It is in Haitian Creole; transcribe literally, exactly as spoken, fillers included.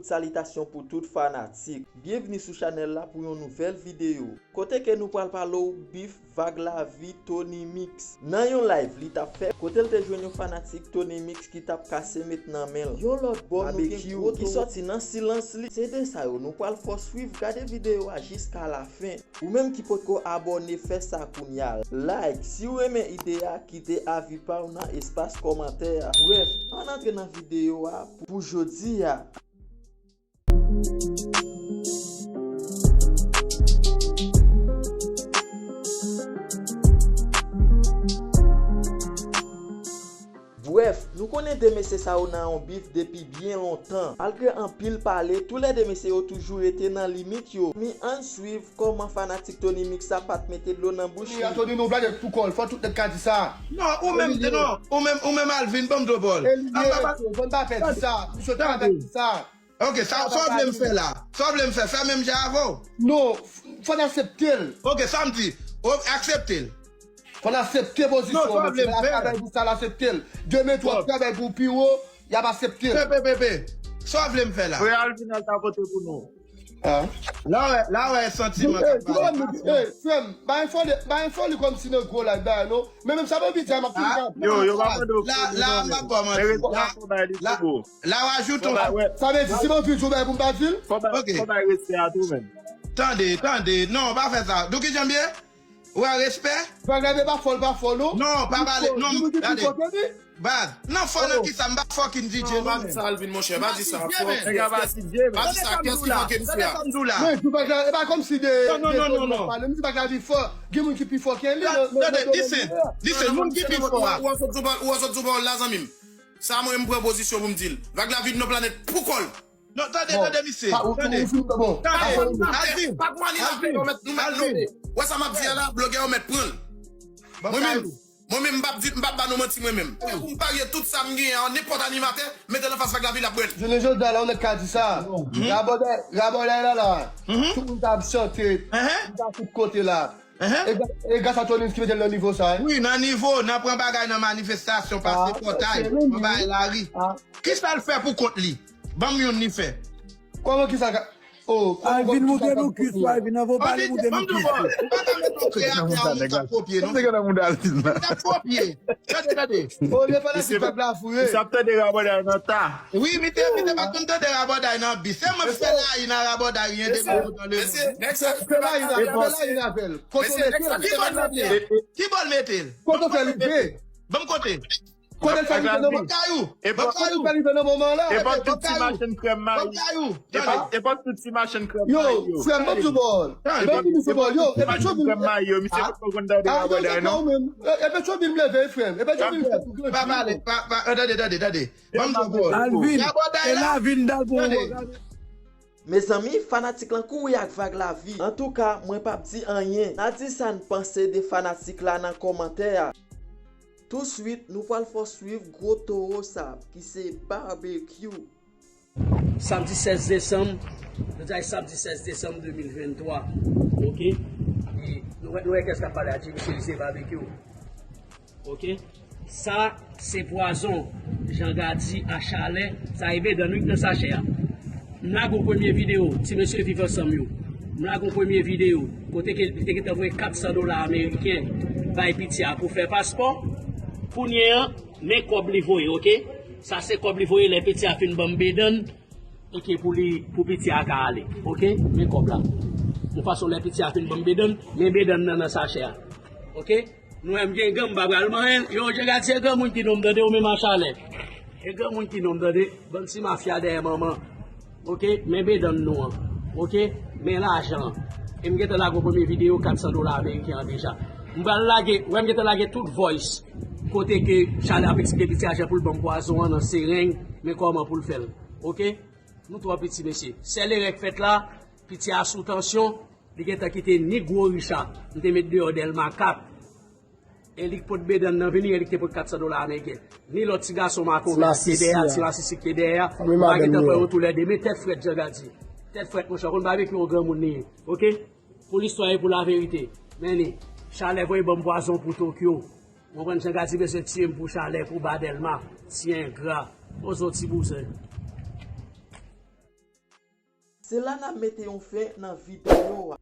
Salitasyon pou tout fanatik. Byenvni sou chanèl la pou yon nouvèl videyo. Kote ke nou pral pale w bif Vag Lavi Tony Mix. Nan yon live li t ap fè, kote l te jwenn yon fanatik Tony Mix ki t ap kase met nan men l. Yon lòt bò, nou gen Babekyou ki sòti nan silans li. Se de sa yo, nou pral fè w swiv, gade videyo a jiska lafen. Ou menm ki potko abòne, fè sa kounya. Like, si w renmen ide a, kite avi pa w nan espas kòmantè a. Brèf, ann antre nan videyo a pou, pou jodi a. Brèf, nou konnen de mesye sa yo nan yon bif depi byen lontan. Malgre anpil pale, toulède mesye yo toujou rete nan limit yo. Men ann swiv kòman fanatik Tony Mix la pa t mete dlo nan bouch li. Tony, nou blage pou kòl, fò tout nèg ka di sa. Non, ou menm, non, ou menm, ou menm Alvin, ban m dlo bòl. Eliye, fò n pa pè di sa. Misye travay di sa. Ok, sa, sa w vle m fè la? Sa w vle m fè? Fè menm jan avè w? Non, f-, fò n aksepte l. Ok, sa m di. O, aksepte l. Fò n aksepte pozisyon. Non, sa w vle m fè? Travay pou sa l aksepte l. Demen twòp travay pou pi wo, y ap aksepte l. Pe, pe, pe, pe. Sa w vle m fè la? Frè Alvin al ta vote pou nou. Ah. La wè, la wè santiman k ap pale. Ey, frè m, ba enfo li, ba enfo li kòmsi nan gwo live bagay non. Men menm sa m anvi di a, m ap fin. Yo, yo pa mande w. La, la, m ap ba w manti. La, la, la w ajoute yon. Sa vle di, si m anvi di yon bagay pou m pa di l? Ok. Fò bay respè a tou menm. Tande, tande. Non, pa fè sa. Douki Janbye, ou wè respè? Bagay pa fò l pa fò non. Non, pa pale. Non, gade. Baz, nan fò nan kisa? M pa fucking D J non, pa di sa, Alvin, monchè, pa di sa. Pa di sa, kès ki manke m fè a? Men, di bagay, e pa kòmsi de, non, non, non, non, non. M di bagay pi fò, gen moun ki pi fò ke li. Tande, listen, listen, moun ki pi fò a. Ou an sot sou pawòl la, zanmi m. Sa mwen, m pran pozisyon pou m di l. Vag Lavi nan planèt pou kò l. Non, tande, tande, misye. Tande. Tande. Alvin. Pa goumen li la, nou mèt, nou mèt nome. Wè sa m ap di a la, blogè yo mèt pran l. Mwen menm, mwen menm, m p ap di, m p ap ba nou manti mwen menm. Ou m parye tout sa m genyen an nenpòt animatè, mete l anfas Vag Lavi, l ap bwè l. Jounen jodi a la, ou nèk ka di sa. Rabòday, rabòday la la. Tout moun ta ap chante, moun ta tout kote la. E gra-, e gras a Tony ki mete l nan nivo sa, wi. Wi, nan nivo, nan pran bagay nan manifestasyon, pase pòtay, pran bagay lari. Kisa l fè pou kont li? Ban m youn li fè. Kòman kisa ka, oh, Alvin, moute nou kis ou, Alvin, nan vo pale, moute nou kis ou. Ou pa ka met yon kreatè a moun k ap kopye, non. Tande gade moun Alvin la. Moun k ap kopye. Tande, tande. Oh, yo pa la si pèp la foure. Misye ap tande rabòday nan ta. Wi, mi te, mi te pa konn tande rabòday nan bi. Se mwen k fè layi nan rabòday, rien de nouveau dans le monde. Mesye, nèg sa, fè layi nan, fè layi nan avè l. Kote w mete l? Ki bò l mete l? Kote w fè l rive? Ban m kote. Kote l fè rive nan moman? Ban Kayou. Ban Kayou. Kote l fè rive nan moman la? Epa tout ti machin krèm mayi. Ban Kayou. Epa tout ti machin krèm mayi yo. Yo, frè m, ban m di w bò. Ban m di misye bò. Yo, e Petyonvil. Krèm mayi yo, misye pa konn tande rabòday non. E Petyonvil m leve, frè m. E Petyonvil m fè pou gran. Pa pale, pa, pa, tande, tande, tande. Ban m di w bò. Alvin, rabòday e la. Lavin dal pou ou gade. Mezanmi, fanatik lan kouri ak Vag Lavi. Antouka, mwen p ap di anyen. N a di sa n panse de fanatik la nan kòmantè a. Touswit, nou pral fè w swiv gwo towo sa, ki se Babekyou. Samdi sèz desanm, nou di samdi sèz desanm de mil venntwa, oke? E nou wè, nou wè kiyès k ap pale a, James Elysée Babekyou. Oke? Sa, se pwazon, Jean Gady a chalè, sa e Bedann wi k nan sachè a. M lage yon premye videyo, ti mesye viv ansanm yo. M lage yon premye videyo, kote ke li te gentan voye kat san dola ameriken bay piti a pou fè paspò. Kounye a, men kòb li voye, oke? Sa se kòb li voye lè piti a fin ban m Bedann. Oke, pou li, pou piti a ka ale. Oke, men kòb la. Yon fason lè piti a fin ban m Bedann, men Bedann nan nan sachè a. Oke? Nou wè m gen gan, m pa pral manyen l. Yo, Jean Gady, se granmoun ki nonm, tande, ou menm a chalè. E granmoun ki nonm, tande, bann ti mafya dèyè manman. Oke, men Bedann nou an. Oke, men lajan an. E m gentan lage yon premye videyo, kat san dola ameriken an deja. M pral lage, ou wè m gentan lage tout voice. Kote ke chalè ap eksplike piti a jan pou l ban m pwazon an nan sereng, men kòman pou l fè l. Oke? Nou twò piti, mesye. Sèl erè k fèt la, piti a sou tansyon, li gentan kite ni gwo Richa, m te met deyò Dèlma kat. E li k pot Bedann nan vini, e li k te pot kat san dola ameriken. Ni lòt ti gason makonvè a ki te dèyè a, ti masisi k te dèyè a, m pa gentan pran yo toulède, men tèt frèt, Jean Gady. Tèt frèt, monchè, w konn Babekyou yon granmoun li ye, oke? Pou listwa e pou laverite. Men li, chalè voye ban m pwazon pou Tokyo. Ou konprann, Jean Gady bezwen tiye m pou chalè, pou ba Dèlma. Ti engra. Poze w, ti bouzen. Se la n ap mete yon fen nan videyo a.